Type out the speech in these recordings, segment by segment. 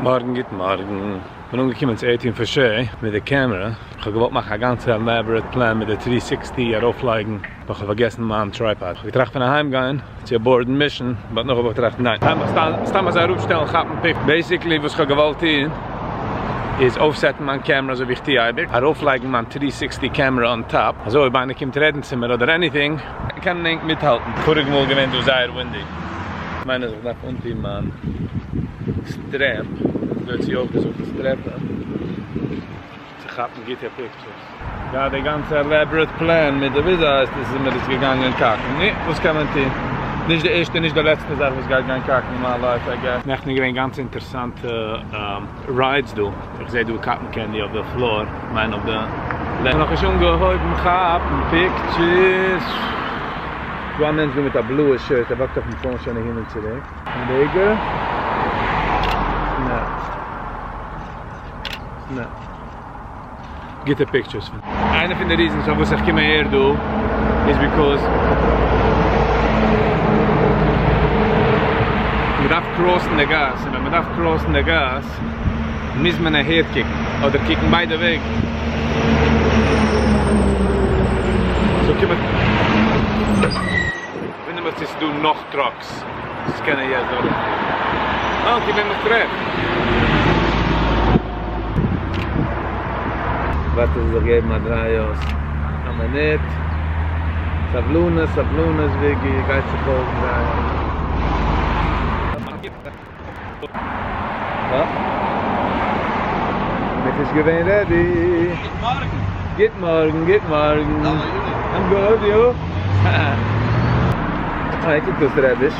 מארגן גוט מארגן, כ'בין אנגעקומען צו eighteen Foshay מיט די camera, כ'האב געוואלט מאכן א גאנצע elaborate plan מיט די three sixty ארויפלייגן, but כ'האב פארגעסן מיין tripod, כ'האב געטראכט פון אהיים גיין צו abort ן mission, but נאך האב איך געטראכט ניין, מיך סתם אזוי אראפשטעלן כאפן pic, basically וואס כ'האב געוואלט טון איז אויפסעטן מיין camera אזוי ווי איך טו אייביג, ארויפלייגן מיין three sixty camera on top, אזוי אויב איינער קומט רעדן צו מיר אדער anything, קענען ענק מיטהאלטן. פאריגע מאל געווען דא זייער windy. כ'מיין אז איך דארף אנטון מיין strap, אזוי האט זי אויך געזאגט, די strap צו כאפן גוטע pictures. געהאט די גאנצע elaborate plan מיט די וויאזוי הייסט עס איז מיר עס געגאנגען קאקן, נו וואס קען מען טון, נישט די ערשטע נישט די לעצטע זאך וואס גייט גיין קאקן אין מיין life I guess. נעכטן איז געווען גאנץ אינטערסאנטע rides דא, איך זעה דא cotton candy אויף די floor, כ'מיין אויף די left. נאכנישט אנגעהויבן כאפן pictures. דא א מענטש דא מיט א בלויע shirt ער walk ט אויפן phone שוין אהין און צוריק. רגע. Snap. Snap. גוטע pictures פון. איינע פון די reasons פארוואס איך קום אהער דא איז because מען דארף cross ן די גאס און ווען מען דארף cross ן די גאס מוז מען אהער קוקן אדער קוקן ביידע וועגן so קום איך וואונדער מיך צו ס'איז דא נאך trucks וואס קענען יעצט דורכפארן. אה okay וועם איך טרעף. ווארט ער זאל זיך געבן א דריי אויס א מינוט. סבלנות סבלנות וויגי גייט זיך אויסדרייען. בין איך נישט געווען ready. גוט מארגן. גוט מארגן גוט מארגן. How are you? I'm good, you? אה, קוקט אויס רעביש.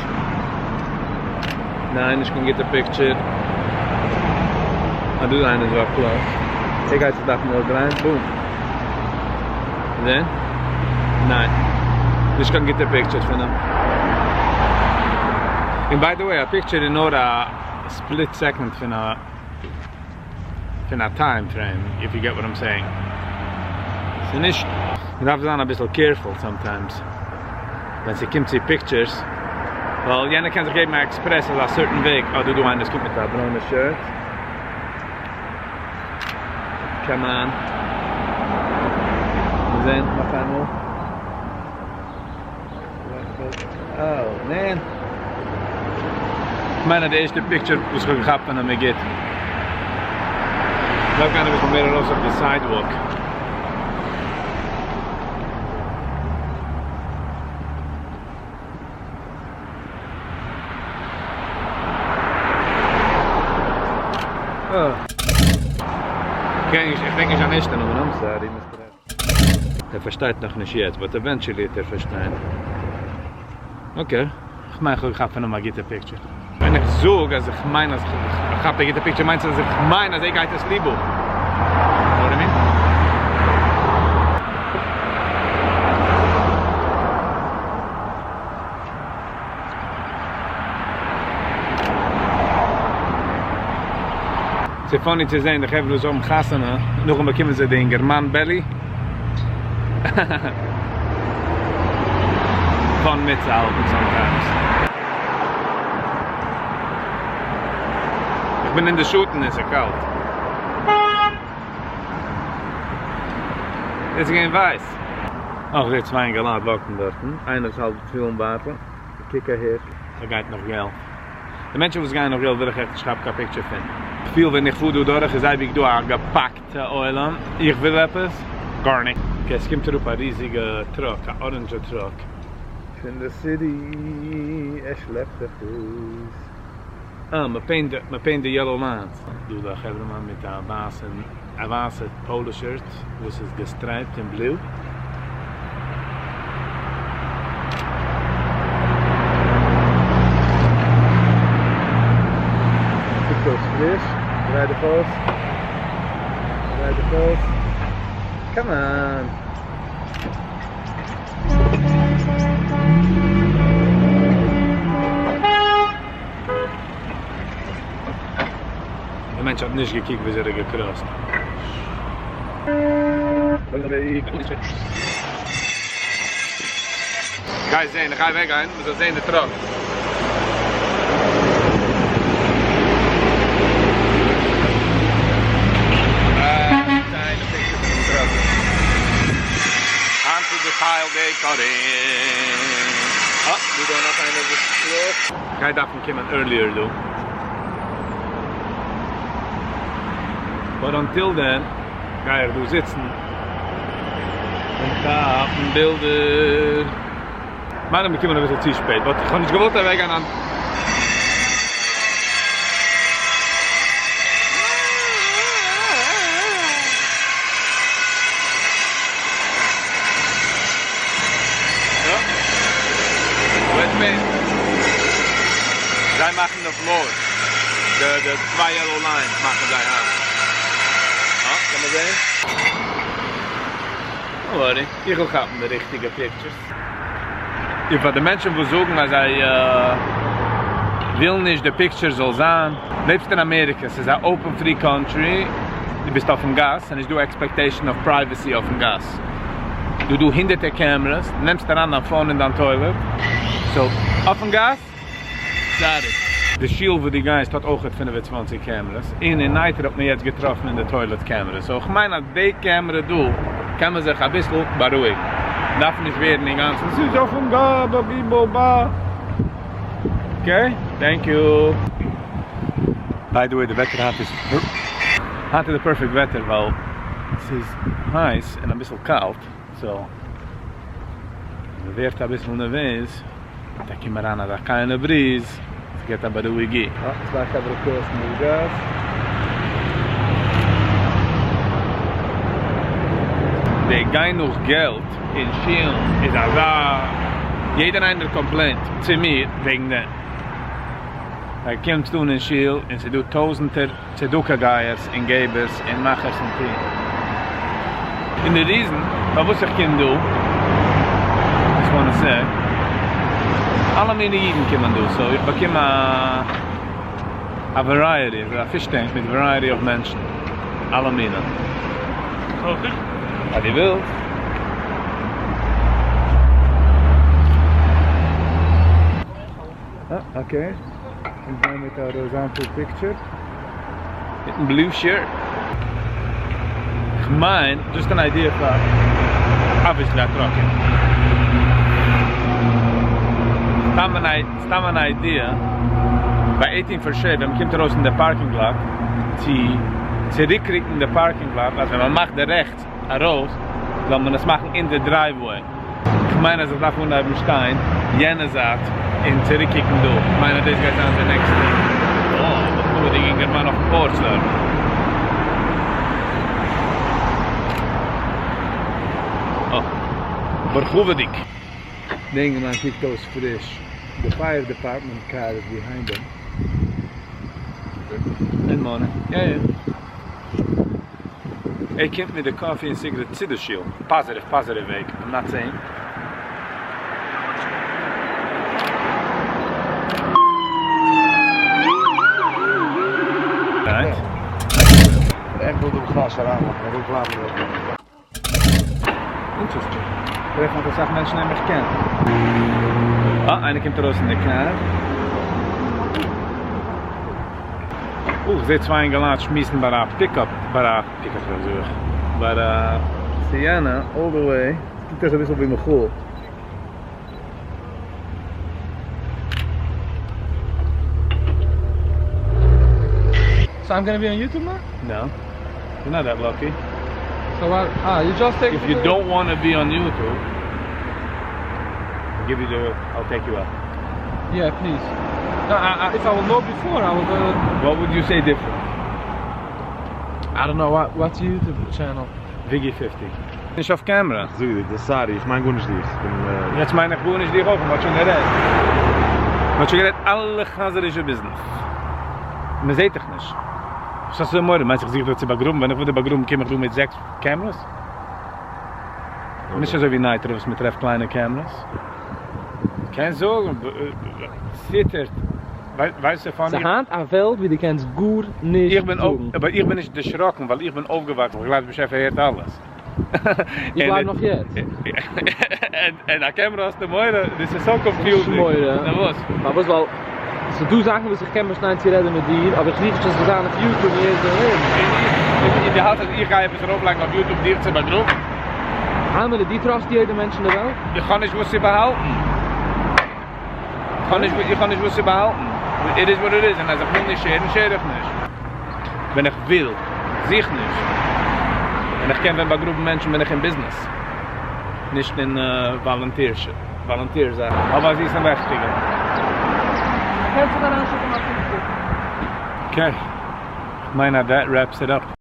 ניין, נישט קיין גוטע picture. אה, דא איז איינער אזוי א plus. ער גייט זיך דארפן אויסדרייען. Boom. זען? ניין. נישט קיין גוטע picture פון אים. און by the way, א picture איז נאר א split second פון א פון א time frame, if you get what I'm saying. ס'איז נישט. מ'דארף זיין אביסל careful sometimes ווען ס'קומט צו pictures, ווייל יענער קען זיך געבן א express אזא certain וועג, אה דא דא איינער וואס קומט מיט א ברוינע shirt. Come on. מיר זעהן נאך איינמאל. Oh man. כ'מיין אז די ערשטע picture וואס כ'האב געכאפט פון אים איז גוט. כ'דארף גיין אביסל מער ארויס אויף די sidewalk. איך דענק נישט זיין ערשטע נאמען, I'm sorry Mister ער. ער פארשטייט נאך נישט יעצט but eventually וועט ער פארשטיין. Okay, איך מיין איך האב געכאפט פון אים א גוטע picture. ווען איך זאג אז איך מיין אז איך האב געכאפט א גוטע picture מיינט עס אז איך מיין אז ער גייט עס ליב האבן. Know what I mean? ס'איז funny צו זען די חברה וואס האבן חתונה, נאכדעם באקומען זיי די אינגערמאן belly. Fun מיטצוהאלטן sometimes. איך בין אין די שאטן און ס'איז קאלט. עס איז געווען ווייס. אויך די צוויי אינגעלייט walk ן דארטן, איינער וואס האלט די תפילין בייטל, קוק אהער. ער גייט נאך געלט. די מענטשן וואס גייען נאך געלט וויל איך עכט נישט כאפן קיין picture פון. איך פיל ווען איך פאר דא דורך איז אייביג דא א געפאקטע עולם, איך וויל עפעס? גארנישט. Okay עס קומט אראפ א ריזיגע truck, א אראנדזשע truck. פון די city, ער שלעפט עפעס. אה, מען paint די yellow lines. דא איז א חברה'מאן מיט א ווייסע א ווייסע polo shirt וואס איז גע stripe ט אין blue. קוקט אויס פריש, דריי דיך אויס, דריי דיך אויס, come on! דער מענטש האט נישט געקוקט וויאזוי ער האט גע cross ט. גיי זען, איך גיי אוועק גיין, מען זאל זען די truck. Recording. אה, דא דא נאך איינער וואס שלאפט. כ'גיי דארפן קומען earlier דא. But until then גיי איך דא זיצן און כאפן בילדער. מיין איך בין געקומען אביסל צו שפעט but איך האב נישט געוואלט אוועקגיין אן. זיי מאכן די floor, די צוויי yellow lines מאכן זיי היינט. אה, קען מען זעהן? Don't worry, איך וועל כאפן די ריכטיגע pictures. און פאר די מענטשן וואס זאגן אז זיי ווילן נישט די picture זאל זיין, לעבסט אין אמעריקע, ס'איז א open free country, דו ביסט אויפן גאס, ס'איז נישט דא expectation אויף privacy אויפן גאס, דא דא הונדערטער cameras, דו נעמסט אריין דיין phone אין דיין toilet, so אויפן גאס? Sorry. די שול וואו דו גייסט האט אויכעט 25 cameras, און אין נייטרא האט מען יעצט געטראפן אין די toilet cameras, so כ'מיין אז די קעמרע דא קען מען זיך אביסל בארואיגן, דארף נישט ווערן אינגאנצן ס'איז אויפן גאב א בי בא בא. Okay, thank you. By the way די וועטער היינט איז היינט איז די perfect וועטער ווייל ס'איז הייס און אביסל קאלט. So, מ'ווערט אביסל נערוועז, דא קומט אריין אזא קיינע breeze, ס'געט א בארואיגי. אה, צוויי חברה cross ן די גאס. די גיין נאך געלט אין שילן איז אזא, יעדער איינער complaint צו מיר וועגן דעם. די קומסט אן אין שול און ס'דא טויזענטער צדקה גייערס און געבערס און מאכערס און טוהן. און די reason פארוואס איך קום דא, just wanna say, אלע מיני אידן קומען דא, so איך באקום א א variety, אזוי א fish tank מיט variety of מענטשן, אלע מיני. אויך איך? אז דו ווילסט. אה, okay. אונז גייען מיט א horizontal picture. מיטן blue shirt. כ'מיין, just an idea פאר obviously א trucker. סתם אן סתם אן idea, ביי 18 פאר שבע ווען מ'קומט ארויס אין די parking lot, צו צוריקרוקן די parking lot אז ווען מ'מאכט די רעכטס ארויס זאל מען עס מאכן אין די driveway. כ'מיין אז איך דארף אנהייבן שטיין יענע זייט און צוריק קוקן דא, כ'מיין אז דאס גייט זיין די נעקסטע. אה, בכבוד'יג אינגערמאן אויפן porch דארט. אה, בכבוד'יג. די אינגערמאן קוקט אויס פריש, די fire department car איז behind אים. Good morning. יא יא. ער קומט מיט די coffee און cigarette צו די שול. Positive positive וועג, I'm not saying. איך וויל דא בכלל נישט אריינוואקן, איך וויל בלייבן דארט. Interesting. טרעפן אויף אסאך מענטשן וועם איך קען. אה, איינער קומט ארויס אין די קאר. אה, איך זעה צוויי אינגעלייט שמועסן ביי א pickup, ביי א pickup truck זאג איך, ביי א Sienna all the way, קוקט אויס אביסל ווי מיכאל. So I'm gonna be on YouTube now? No. You're not that lucky. So what? Ah, you just take If you don't want to be on YouTube, I'll give you the. I'll take you out. Yeah, please. No, I, I, if I will know before, I will. What would you say different? I don't know what. What's your YouTube channel? Viggy 50. נישט אויף camera. זאג דיר, דאס sorry, איך מיין גארנישט דיך. איך בין. יעצט מיין איך גארנישט דיך אויך, מ'האט שוין גערעדט. מ'האט שוין גערעדט אלע חזר'ישע ביזנעס. מ'זעט דיך נישט. וואס האסטו מורא? מיינסט איך זוך דיך צו באגראבן? ווען איך וויל דיר באגראבן קום איך דא מיט זעקס cameras? נישט אזוי ווי נייטרא וואס מ'טרעפט קליינע cameras. קענסט זאגן, ציטערט. ווייסט וואס funny? ס'איז היינט א וועלט ווי דו קענסט גארנישט איך בין זאגן. אבער איך בין נישט דערשראקן ווייל איך בין אויפגעוואקסן, איך גלייב די באשעפער הערט אלעס. איך גלייב נאך יעצט. און א camera האסטו מורא? דאס איז so confusing. נישט מורא. נו וואס? פארוואס? ווייל ס'איז דא זאכן וואס איך קען באשטיין צו רעדן מיט דיר, אבער איך זוך נישט אז ס'זאל זיין אויף YouTube און יעדער זאל הערן. און דו האלטסט אז איך גיי עפעס ארויפלייגן אויף YouTube דיר צו באגראבן? איינמאל דו trust יעדע מענטש אין די וועלט? איך האב נישט וואס צו באהאלטן. איך האב נישט, איך האב נישט וואס צו באהאלטן. It is what it is, און אז איך וויל נישט share ן, share איך נישט. ווען איך וויל, זוך נישט. ווען איך קען ווען באגראבן מענטשן בין איך אין ביזנעס. נישט אין volunteer volunteer זאכן. אבער זי איז א מעכטיגע. קענסט זיך אריינשיקן א picture. Okay. איך מיין אז that wraps it up.